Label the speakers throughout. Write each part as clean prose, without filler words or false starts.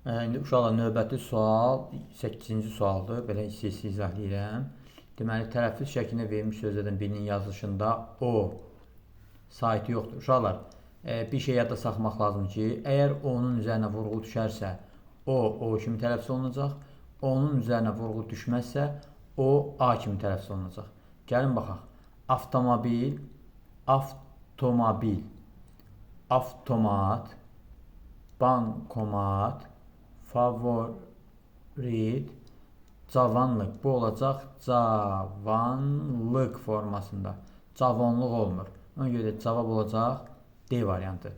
Speaker 1: İndi uşaqlar növbəti sual 8-ci sualdır. Belə hissə-hissə izah edirəm. Deməli, tələffüz şəklində verilmiş sözlərdən birinin yazılışında o saiti yoxdur. Uşaqlar, bir şey yadda saxlamaq lazımdır ki, əgər onun üzərinə vurğu düşərsə, o kimi tələffüz olunacaq. Onun üzərinə vurğu düşməzsə, o, a kimi tələffüz olunacaq. Gəlin baxaq. Avtomobil, avtomobil, avtomat, bankomat, favorit, cavanlıq. Bu olacaq cavanlıq formasında. Cavanlıq olmur. Ona görə də cavab olacaq D variantı.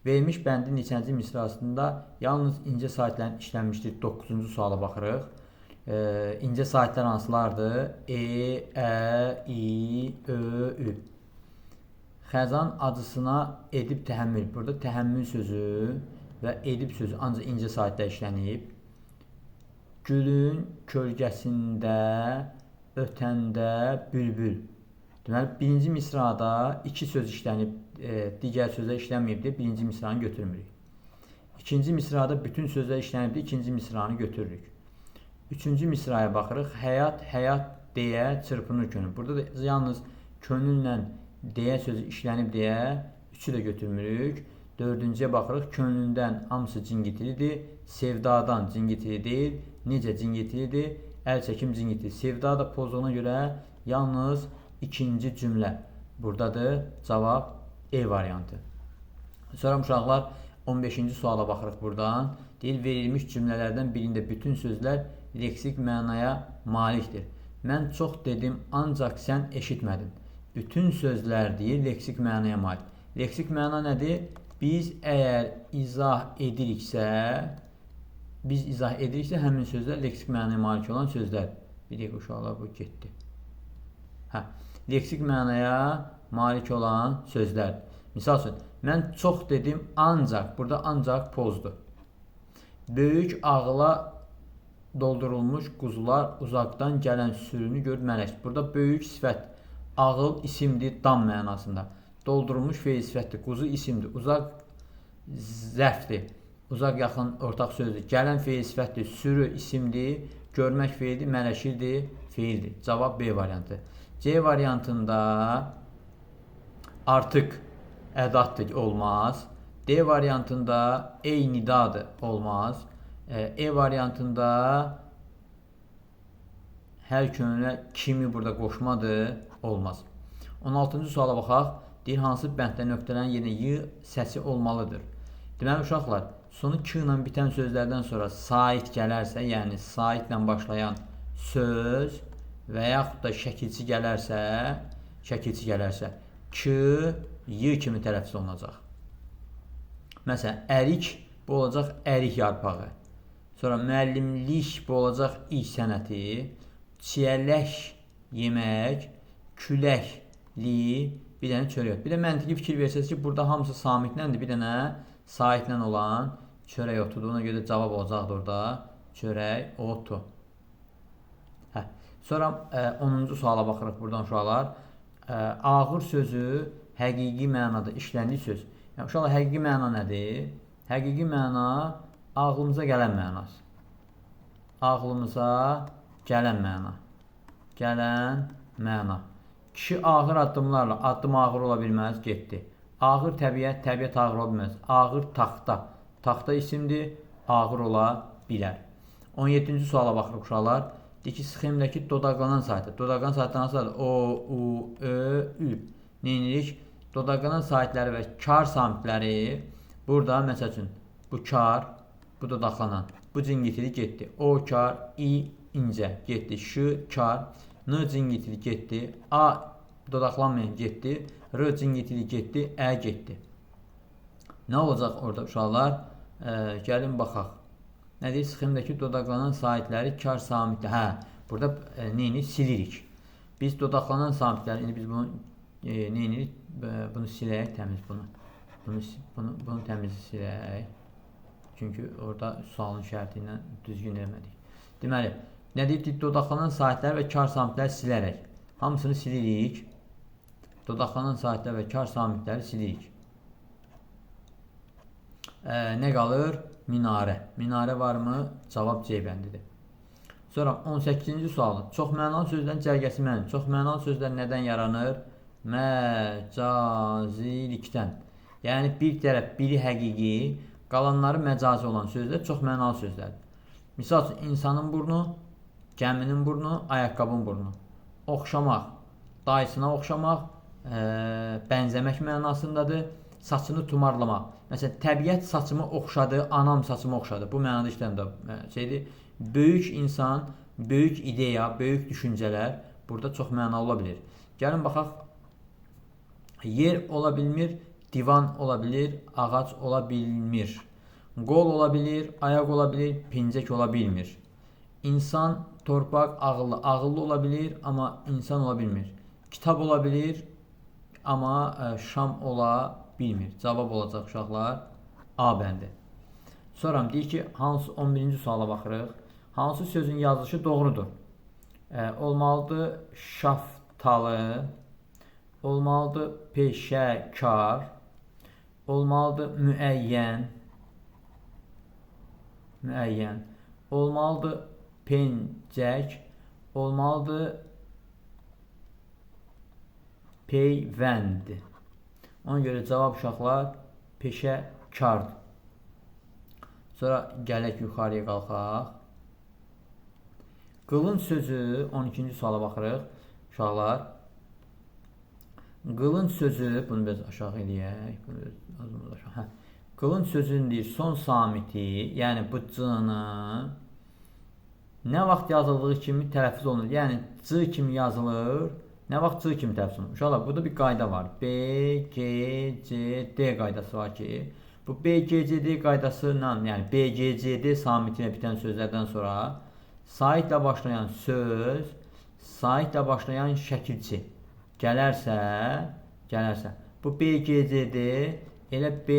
Speaker 1: Verilmiş bəndin neçənci misrasında yalnız incə saitlərin işlənmişdir. 9-cu suala baxırıq. İncə saitlər hansılardır? E, Ə, İ, Ö, Ü. Xəzan acısına edib təhəmmül. Burada təhəmmül sözü və edib sözü ancaq incə saitdə işlənib. Gülün kölgəsində ötəndə bülbül. Deməli, birinci misrada iki söz işlənib, digər sözlər işlənməyibdir. Birinci misranı götürmürük. İkinci misrada bütün sözlər işlənibdir. İkinci misranı götürürük. Üçüncü misraya baxırıq. Həyat, həyat deyə çırpınır könül. Burada da yalnız könüllə deyə sözü işlənib deyə üçü də götürmürük. Dördüncüyə baxırıq. Könlündən hamısı cingitilidir. Sevdadan cingitili deyil. Necə cingitilidir? Əl çəkim cingitili. Sevda da pozduğuna görə yalnız ikinci cümlə buradadır. Cavab E variantı. Sonra uşaqlar 15-ci suala baxırıq buradan. Deyir, verilmiş cümlələrdən birində bütün sözlər leksik mənaya malikdir. Mən çox dedim, ancaq sən eşitmədin. Bütün sözlər deyir, leksik mənaya malik. Leksik məna nədir? Biz əgər izah ediriksə, həmin sözlər leksik mənaya malik olan sözlər. Bir dəqiqə uşaqlar, bu getdi. Hə, leksik mənaya malik olan sözlər. Misal üçün, mən çox dedim, ancaq, burada ancaq pozdur. Böyük ağla doldurulmuş quzular uzaqdan gələn sürünü görüb mələş. Burada böyük sifət, ağıl isimdir, dam mənasında. Doldurulmuş feil sifətdir, quzu isimdir, uzaq zərfdir, uzaq yaxın ortaq sözdür. Gələn feil sifətdir, sürü isimdir, görmək feildir, mələşirdir, feildir. Cavab B variantı. C variantında artıq ədaddır, olmaz. D variantında ey nidadır, olmaz. E variantında hər könülə kimi burada qoşmadır, olmaz. 16-cı suala baxaq. Deyir, hansı bənddə nöqtələrin yerinə y səsi olmalıdır? Deməli, uşaqlar, sonu k ilə bitən sözlərdən sonra sait gələrsə, yəni saitlə başlayan söz və yaxud da şəkilçi gələrsə, k, y kimi tələffüz olunacaq. Məsələn, ərik, bu olacaq ərik yarpağı. Sonra müəllimlik, bu olacaq iş sənəti. Çiyələk yemək, küləkli, bir dənə çörək otu. Bir də məntiqi fikir versəz ki, burada hamısı samitlədir, bir dənə saitlə olan çörək otudur. Ona görə də cavab olacaqdır orada çörək otu. Hə. Sonra 10-cu suala baxırıq buradan uşaqlar. Ağır sözü həqiqi mənada işləndiyi söz. Yəni, uşaqlar, həqiqi məna nədir? Həqiqi məna ağlımıza gələn mənası. Ağlımıza gələn məna. Gələn məna. Kişi ağır addımlarla, addım ağır ola bilməz, getdi. Ağır təbiət, təbiət ağır ola bilməz. Ağır taxta, taxta isimdir, ağır ola bilər. 17-ci suala baxırıq uşaqlar. Deyir ki, sxemdəki dodaqlanan saitlər. Dodaqlanan saitlər hansılardır? O, U, Ö, Ü. Neynirik? Dodaqlanan saitləri və kar samitləri burada, məsəl üçün, bu kar, bu dodaqlanan, bu cingitili getdi. O kar, İ incə getdi. Ş kar, N cingitili getdi. A dodaqlanmayan getdi. R cingitili getdi. Ə getdi. Nə olacaq orada uşaqlar? Gəlin baxaq. Nə deyir? Sxemdəki dodaqlanan saitləri kar samitləri. Hə, burada neyini silirik. Biz dodaqlanan samitləri, indi biz bunu neyini? Bunu silək, təmiz bunu. Bunu təmiz silək. Çünki orada sualın şərti ilə düzgün eləmədik. Deməli, nə deyir? Dodaqlanan saitlər və kar samitləri silərək. Hamısını silirik. Dodaqlanan saitlər və kar samitləri silirik. Nə qalır? Minarə. Minarə varmı? Cavab C bəndidir. Sonra 18-ci sualı. Çox mənalı sözlərin cərgəsi mənim. Çox mənalı sözlər nədən yaranır? Məcazilikdən. Yəni bir tərəf biri həqiqi, qalanları məcazi olan sözlər çox mənalı sözlərdir. Misal üçün, insanın burnu, gəminin burnu, ayaqqabının burnu. Oxşamaq, dayısına oxşamaq, bənzəmək mənasındadır. Saçını tumarlamaq. Məsələn, təbiət saçımı oxşadı, anam saçımı oxşadı. Bu mənada işlən də şeydir. Böyük insan, böyük ideya, böyük düşüncələr burada çox mənalı ola bilir. Gəlin baxaq. Yer ola bilmir, divan ola bilir, ağac ola bilmir. Qol ola bilir, ayaq ola bilir, pencək ola bilmir. İnsan, torpaq, ağıllı. Ağıllı ola bilir, amma insan ola bilmir. Kitab ola bilir, amma şam ola bilmir. Cavab olacaq uşaqlar A bəndi. Sonra deyir ki, hansı 11-ci suala baxırıq. Hansı sözün yazılışı doğrudur? Olmalıdır şaftalı, olmalıdır peşəkar, olmalıdır müəyyən, olmalıdır pencək, olmalıdır peyvənd. Ona görə cavab uşaqlar peşəkardır. Sonra gələk yuxarıya qalxaq. Qılınc sözü, 12-ci suala baxırıq uşaqlar. Qılınc sözü, bunu biraz aşağı eləyək. Bunu biraz aşağı. Hə. Qılınc sözünün deyir son samiti, yəni bu C-nı nə vaxt yazıldığı kimi tələffüz olunur. Yəni C kimi yazılır, nə vaxt C kimi tələffüz olunur. Uşaqlar, burada bir qayda var. B, G, C, D qaydası var ki, bu B, G, C, D qaydası ilə, yəni B, G, C, D samiti ilə bitən sözlərdən sonra saitlə başlayan söz, saitlə başlayan şəkilçi gələrsə, bu B, G, C, D elə B,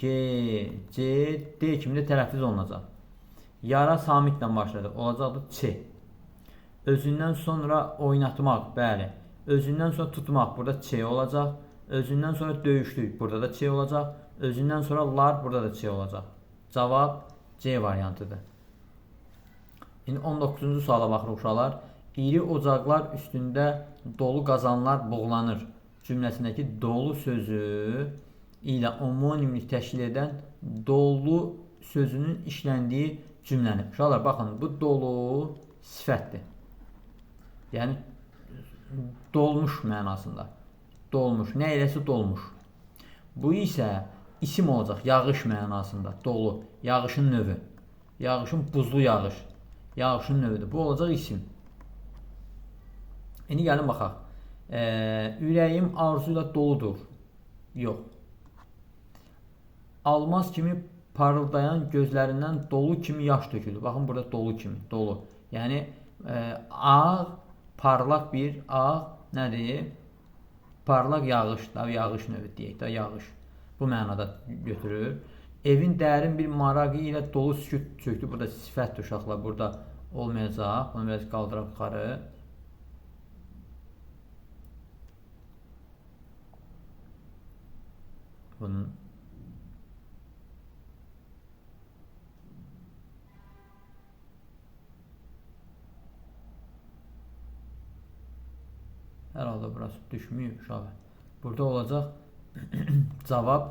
Speaker 1: G, C, D kimi də tələffüz olunacaq. Yara samitlə başladı, olacaqdır Ç. Özündən sonra oynatmaq, bəli. Özündən sonra tutmaq, burada Ç olacaq. Özündən sonra döyüşlük, burada da Ç olacaq. Özündən sonra lar, burada da Ç olacaq. Cavab C variantıdır. İndi 19-cu suala baxırıq uşaqlar. İri ocaqlar üstündə dolu qazanlar buğlanır cümləsindəki dolu sözü ilə omonimlik təşkil edən dolu sözünün işləndiyi cümləni. Uşaqlar, baxın, bu dolu sifətdir. Yəni, dolmuş mənasında. Dolmuş. Nə eləsə dolmuş. Bu isə isim olacaq, yağış mənasında. Dolu. Yağışın növü. Yağışın buzlu yağış. Yağışın növüdür. Bu olacaq isim. İndi gəlin baxaq. Ürəyim arzu ilə doludur. Yox. Almaz kimi parıldayan gözlərindən dolu kimi yaş töküldü. Baxın, burada dolu kimi, dolu. Yəni, ağ, parlaq bir ağ nədir? Parlaq yağış, da, yağış növü deyək də, yağış. Bu mənada götürür. Evin dərin bir marağı ilə dolu sükut çökdü. Burada sifətdir uşaqlar, burada olmayacaq. Bunu biraz qaldıraq yuxarı. Bunun hər halda burası düşməyib uşaqlar. Burada olacaq cavab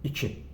Speaker 1: 2.